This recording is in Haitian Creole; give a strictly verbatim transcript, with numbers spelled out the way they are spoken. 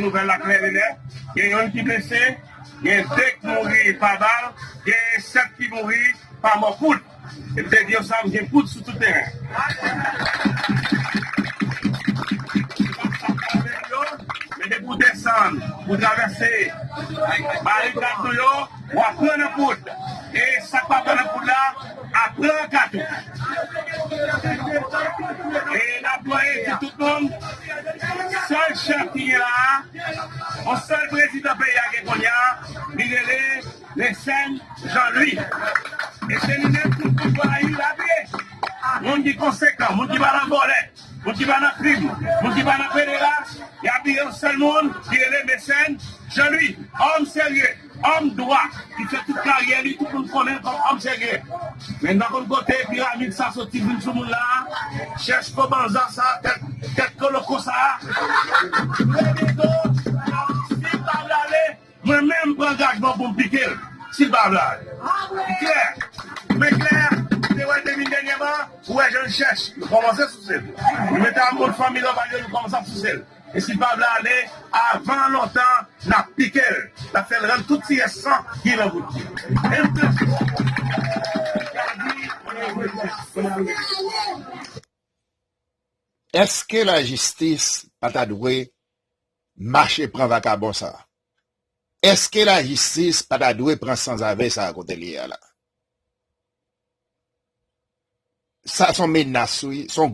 Nouvèl la klè e nèt. Gen yonn ki blese, gen de ki mouri pa bal, gen sèt ki mouri pa mò poud. E m te di yo sa, m gen poud sou tout teren. Men depi w desann, ou travèse barikad nou yo, w ap pran nan poud. E sa k pa pran nan poud la, ap pran katou. E n ap voye di tout moun, sèl chèf ki gen la a, yon sèl prezidan peyi a gen kounye a, li rele Mecène Jean Louis. E se li menm tout pouvwa a li l apiye. Moun ki konsekan, moun ki pa nan vòlè, moun ki pa nan krim, moun ki pa nan pederas, y apiye yon sèl moun ki rele Mecène Jean Louis. Òm serye, òm dwa, ki fè tout karyè li, tout moun konnen l kòm òm serye. Men n pa konn kote piramid sa soti vin sou moun la a, chèch kobanza sa, tèt, tèt koloko sa a. Mwen pito, si l pa vle ale, mwen menm m pran angajman pou m pike l, si l pa vle ale. Li klè. Men klè, te wè l te vin dènyèman, ou wè jan l chèch, nou kòmanse souse l. Nou mete a moun fanmi l anba l yo, nou kòmanse ap souse l. E si l pa vle ale, avan lontan, n ap pike l. N ap fè l rann tout tiyès san ki nan bout li. E m te Èske lajistis pa ta dwe mache pran vakabon sa a? Èske lajistis pa ta dwe pran sanzave sa a kote l ye a la? Sa se yon menas, wi, se yon